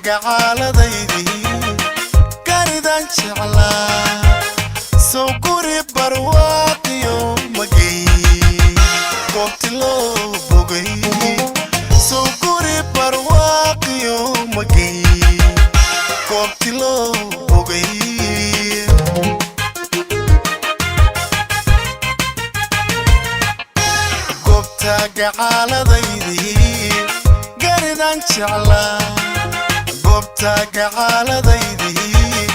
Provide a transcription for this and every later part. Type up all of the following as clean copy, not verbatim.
Gacaaladaydii garidan jeclaa, sow guri barwaaqiyo magay goobti loo bogay, sow guri barwaaqiyo magay goobti loo bogay. Goobta gacaaladaydii garidan jeclaa, goobta gacaaladaydii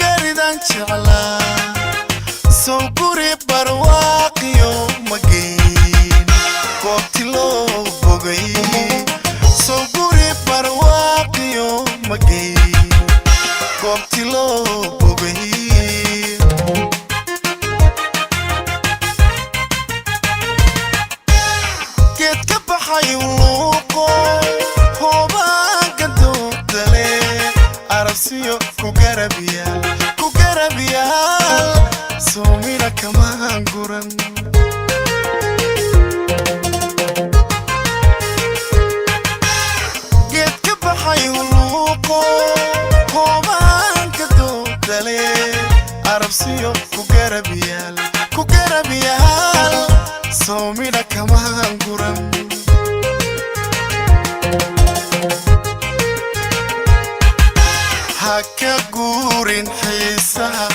garidan jeclaa, sow guri barwaaqiyo magayn goobti loo bogay, sow guri barwaaqiyo magayn goobti loo bogay. Geed ka baxay luuqo hoobaanka doodale, arabsiyo ku garabyaal, ku garabyaal, soomina kamaan guran. Geed ka baxay luuqo hoobaanka doodale, arabsiyo ku garabyaal, ku garabyaal, soomina kamaan guran. Ha ka guurin xiisaha